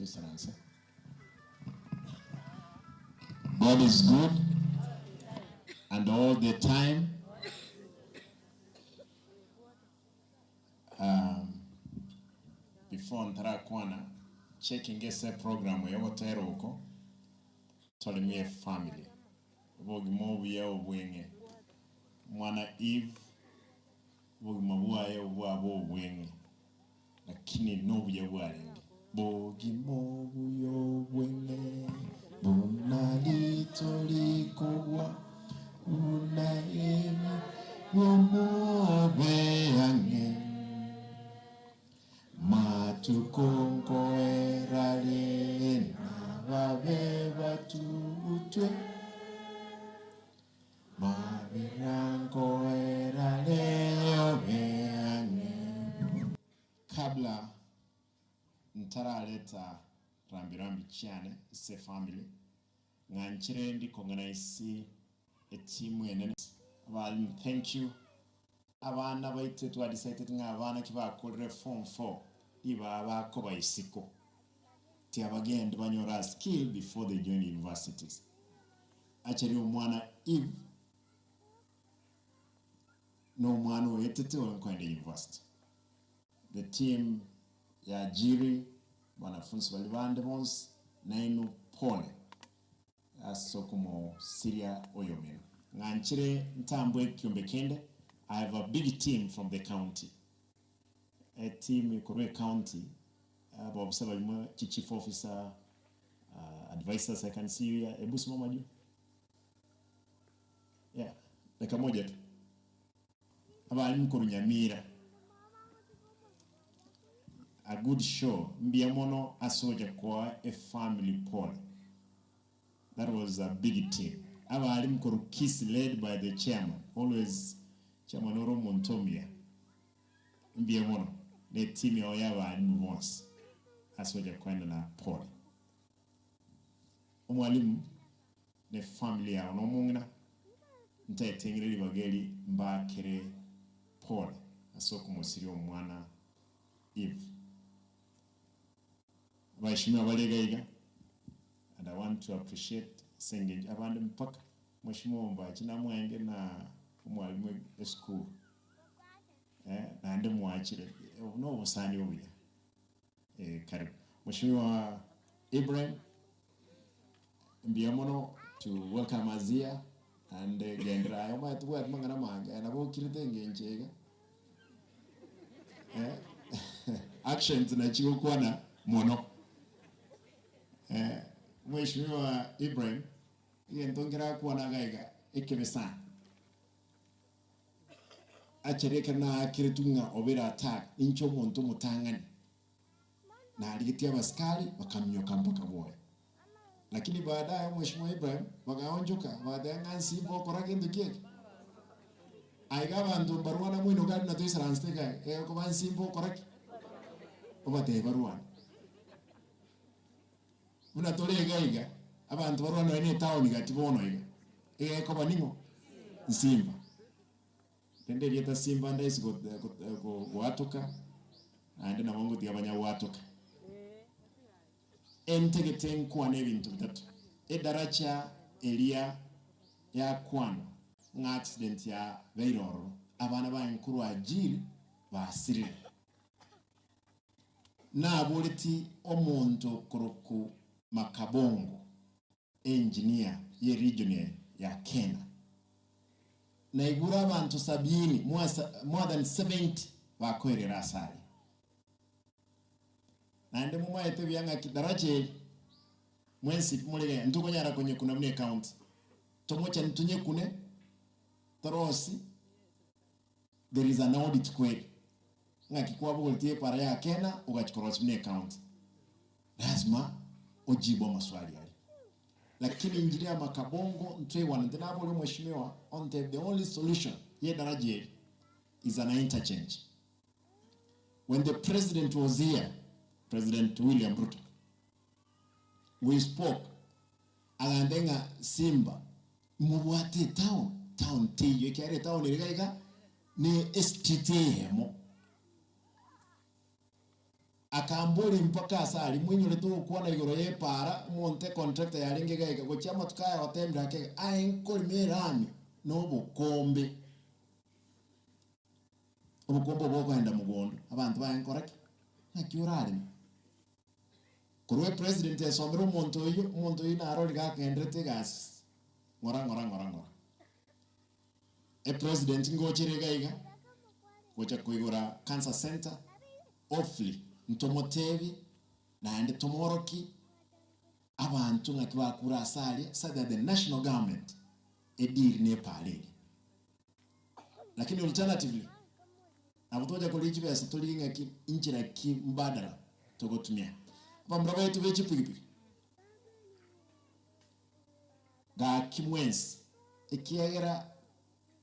Toisaranse. God is good and all the time. Um, before ntarakwana checking ase program eye ogotera oko torimie family obogima obuya obweng'e omwana Eve obogima bwaye obwaba obweng'e Lakini nobuya bwarenge. Bogima obuya obwene, buna rito rikogwa, buna ebi bw'omobe ang'e. Matuko nkoerare nababe batugutwe. Kabla ntarareta rambi rambi chiane ase efamily, ng'anchire ndikong'ana ase etimu enene. Abalimu thank you. Abana baito twa decided ng'a abana ki bakorire form four iba bakoba isiko. Tiabagende banyore a skill before they join universities. Acherie omwana Eve nomwana oetete oyo nkoenda university. The team ya Jiri, wanafunzi baria bande bonsi nainwe pole ase okomosiria oyomino. Ng'anchire ntambwe ekiombe kende, I have a big team from the county. A team korwa ecounty, abaofisa baria chi chief officer, Advisors I can see you here. Ebu simama juu. Yeah, dakika moja tu. Abalimu korwa Nyamira. A good show. Mbuya mono ase ocha koa e family pole. That was a big team. Abalimu korwa Kisii led by the chairman. Always chairman ore omonto omuya. Mbuya mono ne team yao ya abalimu bonsi ase ocha koenana pole. Omwalimu ne family yao na omong'ina ntaeteng'ire ribaga eri mbakere pole ase okomosiria omwana Eve. Abaheshimiwa bare iga iga and I want to appreciate ase engencho abande mpaka Mheshimiwa Ombachi namwenge na omwalimu esukuru eh, naende mwachire obo nobosani obuya eh, karibu Mheshimiwa Ibrahim mbuya mono to welcome us here and gendera aye omanyete tobwati mang'ana mange aye nabo okirete engencho iga eh, actions nachi gokwana mono eh, Mheshimiwa Ibrahim egento nkerakwana iga iga ekebe sana Actually ekero naakeretwe ng'a obere attack, inche omonto omotang'ani narigetie abasikari bakaminyoka mpaka bwoye. Lakini baadaye omweshimiwa Ibrahim bagaonchoka bagateba ng'a nsimba okora gento ki eke? Aiga abanto mbarwana moino gari na toisaransete iga egokoba nsimba okora ki? Obatebie barwane. Buna tore iga iga, abanto barwane nonya ne etown gati bono iga, egekoba ning'o? Nsimba. Rende erieta simba ndaisi goatoka, naende nabo ngotiga banyagwatoka. Entagete nkwane ebinto bitato. Edaracha eria yakwanwa ng'a accident yabeire ororo, abana baye nkorwa Ajiri basirire. Naboreti omonto okorokwa Makabongo, engineer ye region ya Kena. Naigure abanto sabiini, more than 70 bakoirera ase aria. Naende momaete buya ng'aki daraja eri mwensi more iga ntokonyara konyekuna buna ecounty. Tomochani tonyekune torosi there is an audit kweri ng'aki kwabogoretie epara ya Kena ogachia korosia buna ecounty. Lazima ojibu amaswali aria. Lakini engineer Makabongo ntweigwanete nabore omweshimiwa ontebie the only solution ye daraja eri is an interchange. When the president was here, President William Ruto, we spoke agantebia ng'a Simba mobwate etown, town teiyo ekiagera etown ere iga iga ne estreet eyemo. Akamboria mpaka ase aria, Moinyorete ogokwana igoro y'epaara, omonto econtractor yarenge iga iga, gochia amatuko aya gotembire ake iga, aye nkorima erami na obokombe. Obokombe obo bokoenda mogondo, abanto baye nkora ki? Naki orareme? Korwa epresident esomere omonto oyio, omonto oyio narorire gakenderete egasi ng'ora ng'ora ng'ora ng'ora. Epresident ngochere iga iga, gocha koigora cancer centre, hopefully ntomotebie naende tomworokie abanto ng'aki bakure ase aria so that the national government edeal na epaara eria. Lakini alternatively, nabo togocha koria chibesa torigie ng'aki inchera ki mbadala togotumia. Abamura baito be chipigipigi, gaki mwensi, ekiagera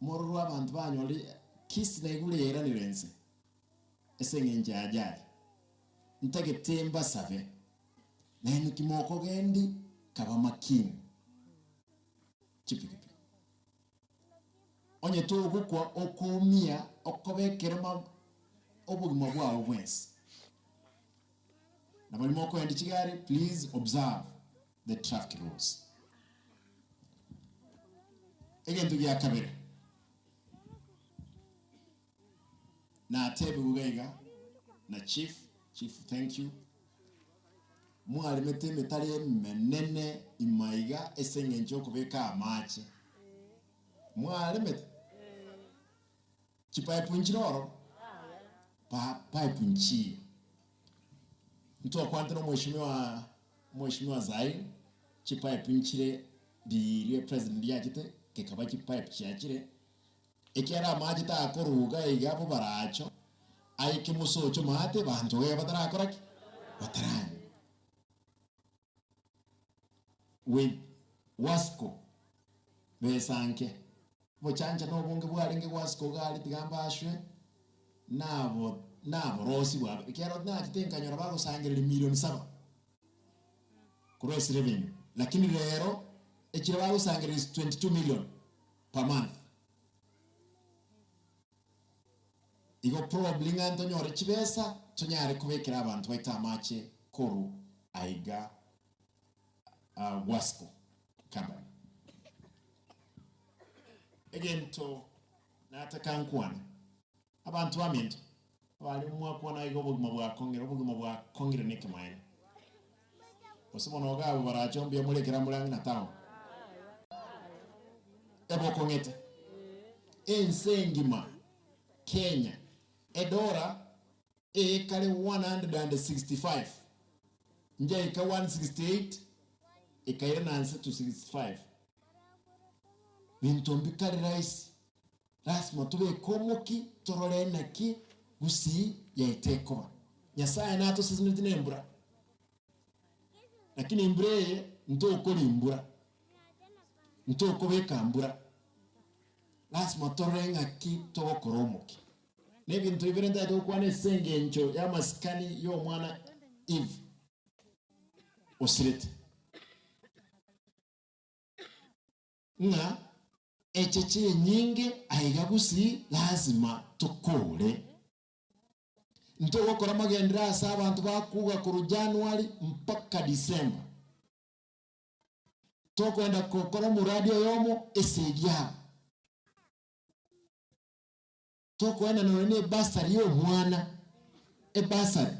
mororwe abanto banyore kisi naigure yairanire inse ase eng'encho ya ajali, ntagete mbasabe, nainwe kimokogendi kaba makini chipigipigi. Onye togokwa okoumia okoba ekerema obogima bwao bwensi. Na baria mokoendia chigari please observe the traffic rules. Egento gia kabere, natebigwe iga iga na chief, chief thank you, mwaremete emetaro emenene ime iga ase eng'encho yokobeka amache. Mwaremete? Chipipe nchire ororo? Pa pipe nchiyo. Ntokwanete na omweshimiwa omweshimiwa Zaire, chipipe nchire riria president riachete gekaba chipipe chiachire, ekiagera amache takoruga iga abwo baracho, aike mosocho maate banto iga batarakora ki? Bataranywa. With Wasco besa nke. Obochancha na obonge bwarenge Wasco iga aria tiga mbashwe nabo naborosi bwabo ekiagera nachete nkanyora bagosangereria milioni saba korwa ase revenue lakini rero ekire bagosangereria is 22 million per month. Igo probably ng'a ntonyore chibesa tonyare kobekera abanto baito amache korwa aiga Wasco company. Egento nataka nkwane, abanto baminto abare mwakwana iga obogima bwakong'ire, obogima bwakong'ire nekemaene. Gose bono iga abwo barache mbuya more ekero more ang'e na town. Ebokong'ete. Ense engima Kenya edora eyekare 165 njaika 168 ekairana nse to 65. Binto mbikare rahisi. Lasima tobeke omoki torore naki gusii yaito ekoba. Nyasaye natoseseneti nembura, lakini embura eye ntokori mbura, ntokobeka mbura. Lasima torore ng'aki togokora omoki. Na ebinto bibere ntagete gokwana ase engencho y'amasikani y'omwana Eve osirete. Ng'a echeche enyinge aiga gusii lazima tokore. Ntogokora magenderero ase abanto bakuga korwa January mpaka December. Tokoenda gokora omoradi oyomo esegi yabo. Tokoenda nonya ne ebasari ya omwana, ebasari,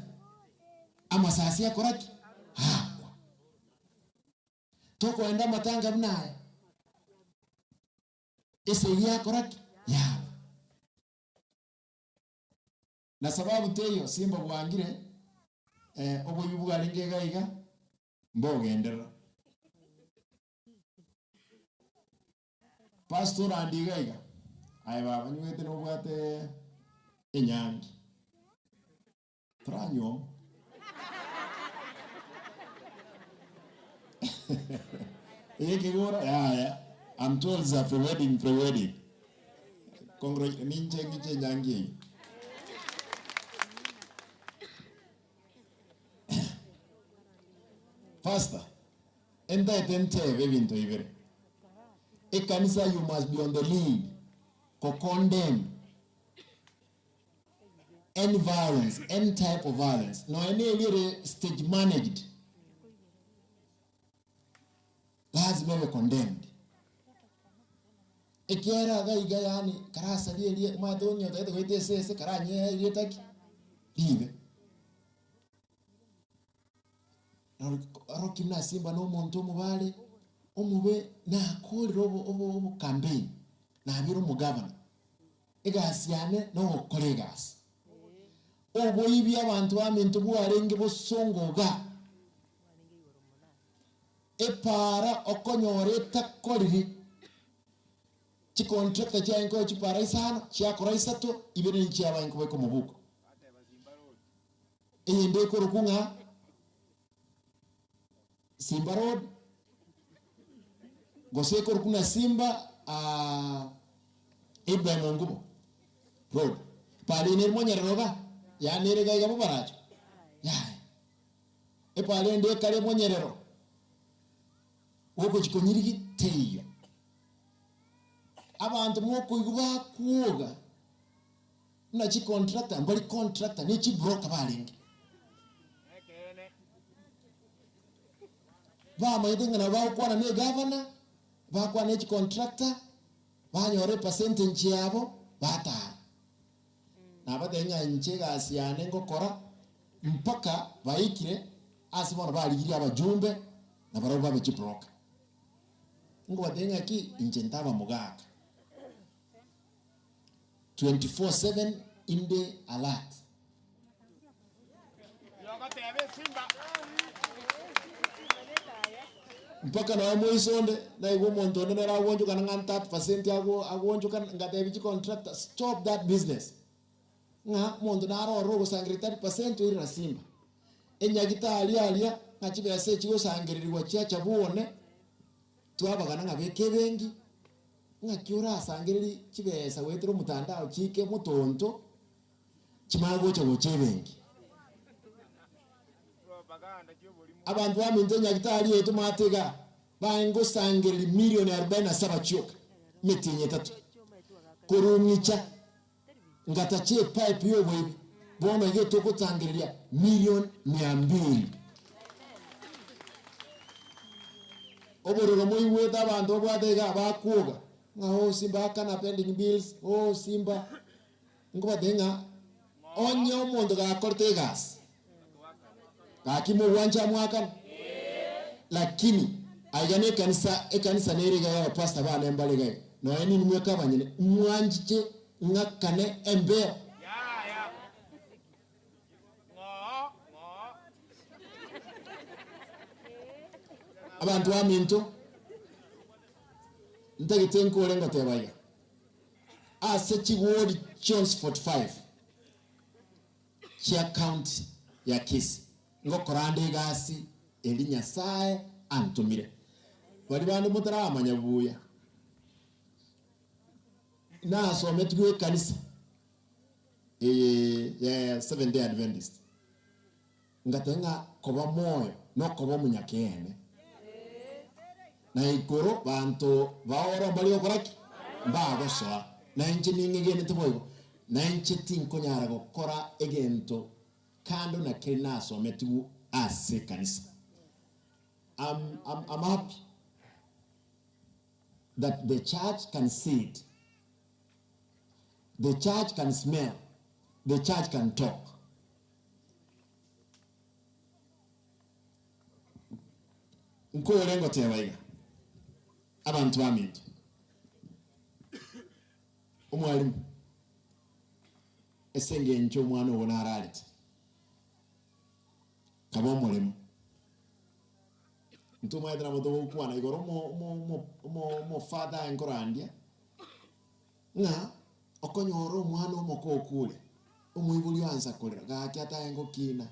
amasasi akora ki? Akwa. Tokoenda amatanga buna aya, esegi yakora ki? Yaba. Na sababu teiyo, simba bwangire, eh, oboibi bwarenge iga iga, mbogenderera. Pastor orande iga iga, aye baba nywete nobwate enyangi, toranyuoma. Eye ekegoro yaya, I'm told it's a pre-wedding, pre-wedding. Congra- ninche ngiche enyangi eyio. Pastor, Entaete ntebe ebinto ibere. Ekanisa you must be on the lead ko condemn. Any violence, any type of violence, nonya na eria ere stage managed, lazima ebe condemned. Ekiagera iga iga yaani karasarie eria omanyete onye otagete goeta esese karanyee erieta ki? Ribe. Aroki buna Simba na omonto omobare, omobe nakorire obo obo obocampaign, nabeire omogavana. Egasi yane nogokora egasi. Oboibi abanto baminto bwarenge bosongo iga. Epaara okonyora etakoriri, chicontractor chiaye nkoe chipaara isano, chiakora isato, ibere nchiabaye nkobeka omobuko. Eyende ekorokwa ng'a Simba Road, gose ekorokwa ng'a Simba Ibrahim Ongubo Road. Epaara eye nere monyerero iga, yaani ere iga iga bobaracho? Yaya. Epaara ende ekare monyerero, gogochia konyirigi teiyo. Abanto mokoigwa bakwoga. Buna chicontractor, mbari contractor, ne chibroker barenge. Bamanyete ng'a nabo bagokwana na egavana, bakwana ne chicontractor, banyora epercentage yabo, batara. Nabatebia ng'a inche egasi yane ngokora mpaka baikire ase bono barigirie abajumbe, nabarabwo babe chibroker. Nkobatebia ng'aki, inche ntaba mogaka. 24/7 inde alert. Mpaka nonya moiso onde naigwa omonto onde nere agoonchokana ng'a 30% ago agoonchokana ngatebi chicontractor stop that business ng'a omonto naro ororo ogosangereria 30% oirera simba. Enyagitari aria ng'a chibesa echi chigosangereriwa chiacha bwone twabagana ng'a beka ebenki. Ng'aki orasangererie chibesa goetera omotandao chiike motonto chimanye gocha gocha ebenki. Abanto baminto Nyagetari yaito maate iga baye ngosangereria milioni arobaini na saba chioka emetienyi etato korwa ng'icha ngatacha epipe yoboibi bono iga togosangereria milioni mia mbili. Obororo moigwete abanto babwate iga bakwoga ng'a oh simba akana pending bills, oh simba, nkobatebia ng'a onye omonto gakorete egasi gaki mogwancha amoakane? Lakini aiga na ekanisa, ekanisa nere iga ya abapastor bane mbare iga iga, nonya ninwe mweka abanyene, mwanchiche ng'akane embeo. Abanto baminto, ntagete nkore ngoteba iga, ase chiward chionsi 45 chia county ya Kisii, ngokora ande egasi eri Nyasae antomire. Baria bande motaramanya buya, nasometigwe ekanisa. Eye ya Seventh Day Adventist, ngateba ng'a koba moyo nokoba omonyakeene, na igoro banto baoro mbari gokora ki? Mbagosoa. Na inche ning'egenete boigo, na inche tinkonyara gokora egento kando na keria nasometigwe ase ekanisa. I'm, I'm, I'm happy that the church can see it. The church can smell, the church can talk. Nkore ngoteba iga, abanto baminto, omwalimu, ase engencho omwana ogo nararete, kaba omoremu. Ntomanyete nabo togokwana igoro omo omo omo omo omofather aye nkorandia. Ng'a okonyora omwana omoke okure, omoibori oansa korera, gaki ataye ngokina,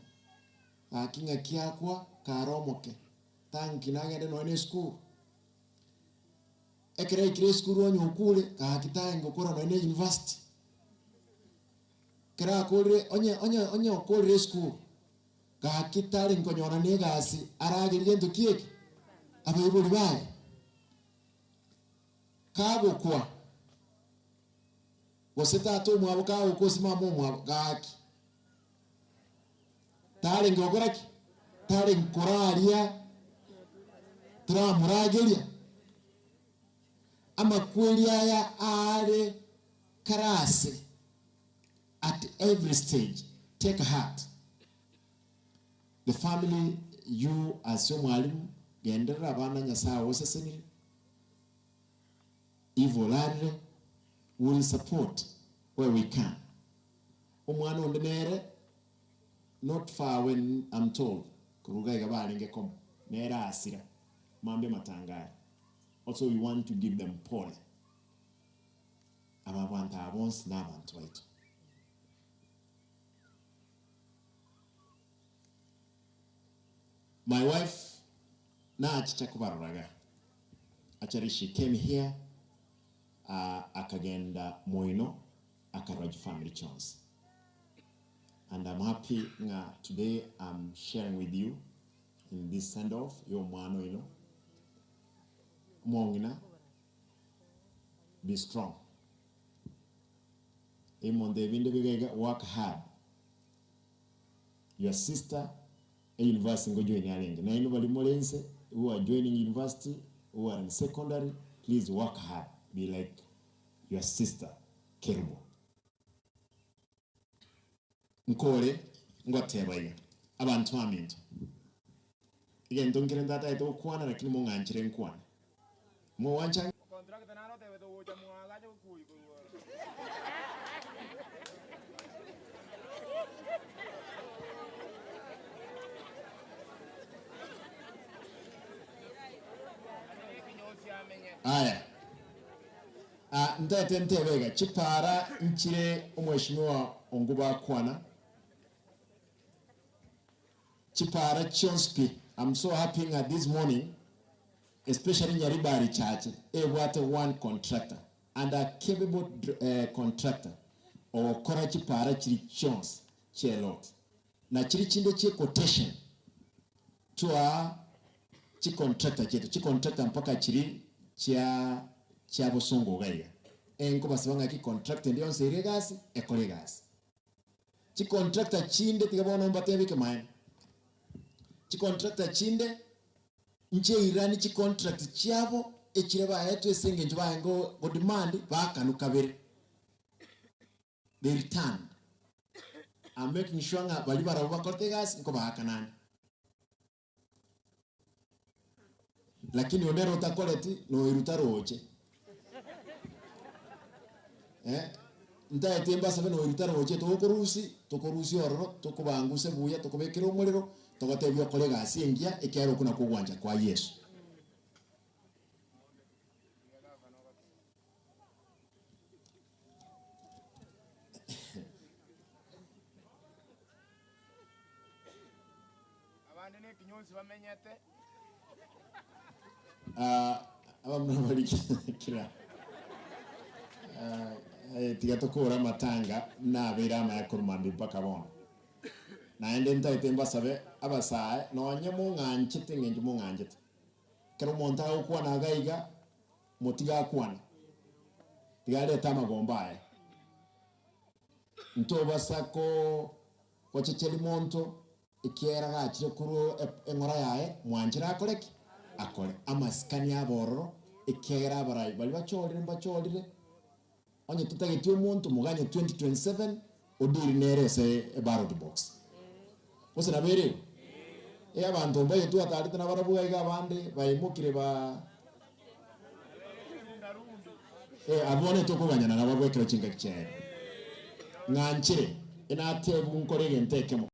gaki ng'aki akwa kare omoke, tangokina agende nonya na esukuru. Ekero aikire esukuru onye okure, gaki taye ngokora nonya na university. Ekero akorire onye onye onye okorire esukuru, gaki tari nkonyora na egasi aragerie gento ki eke? Abaibori baye. Kagokwa, gose tata omwabo kagokwa gose mama omwabo, gaki. Tarenge gokora ki? Tarenge koraria toramorageria. Amakweri aya aare kare ase at every stage. Take heart. The family you ase omwalimu genderera abana Nyasaye agosesenire. Eve orarire will support where we can. Omwana onde nere not far away I'm told korwa iga iga barenge komo nere asira mambia matanga are also we want to give them pole aba abanto aba bonsi na abanto baito. My wife nachicha kobarora iga actually she came here akagenda moino akarora chifamiri chionsi and I'm happy ng'a today I'm sharing with you in this send off ya omwana oino omong'ina be strong emonto ebinde biga iga work hard your sister e university ngo join arenge nainwe baria more inse who are joining university who are in secondary please work hard be like your sister Kerubo. Nkore ngoteba iga abanto baminto egento nkere ntatagete gokwana lakini mong'anchire nkwane mogwancha. Okontrakta naro otebete ogocha mwagache gokwoyia korwa ororo. Aya, ah, ntaete ntebe iga, chipara nchire omweshimiwa ongu bakwana, chipara chionsi pi. I'm so happy ng'a this morning Especially Nyaribari Chache ebwate one contractor and a capable contractor ogokora chipara chiri chionsi chie lot na chiri chinde chie quotation twa chi contractor chieto chi contractor mpaka chiri chia chia bosongo iga iga enkobasaba ng'aki contractor ende yonsi ere egasi ekore egasi. Chi contractor chinde tiga bono mbatebie ekemaene chi contractor chinde Nchiairanie chicontract chiabo echire baetwe ase engencho baye go demand baakanwe kabere. They returned. I'm making sure ng'a baria barabwo bakorete egasi nkobaakanane. Lakini onde ere otakoreti noirwe taroche. Eh, ntaete mbasabe noirwe taroche togokorusia, tokorusia ororo, tokobanguse buya, tokobekere omorero, Togotebia okore egasi engiya, ekiagera okwo nakwo ogwancha kwa Yeso. Abande nekinyonsi bamenyete. Ah, abamura bari kira Ah, eh, tiga tokore amatanga nabeire amaya korwa mambia mpaka bono. Naende ntagete mbasabe abasae, nonye mong'anchete engencho mong'anchete. Ekero omonto agokwana iga iga, motige akwane, tiga arete amagombo aye. Ntobasa ko gochecheria monto ekiagera gachire korwa eng'ora yaye, mwanchire akore ki? Akore. Amasikani abe ororo, ekiagera abarai baria bachorire mbachorire. Onye totageti omonto moganye 2027 odiri nere ase eballot box. Gose nabo ere igo? Eh abanto mbaye twatarete nabarabwo iga iga abande baimokire ba Eh abwo bono tokoganyana nabarabwo ekero chingaki chiaye. Ng'anchire, enatebwa nkore egento ekemo.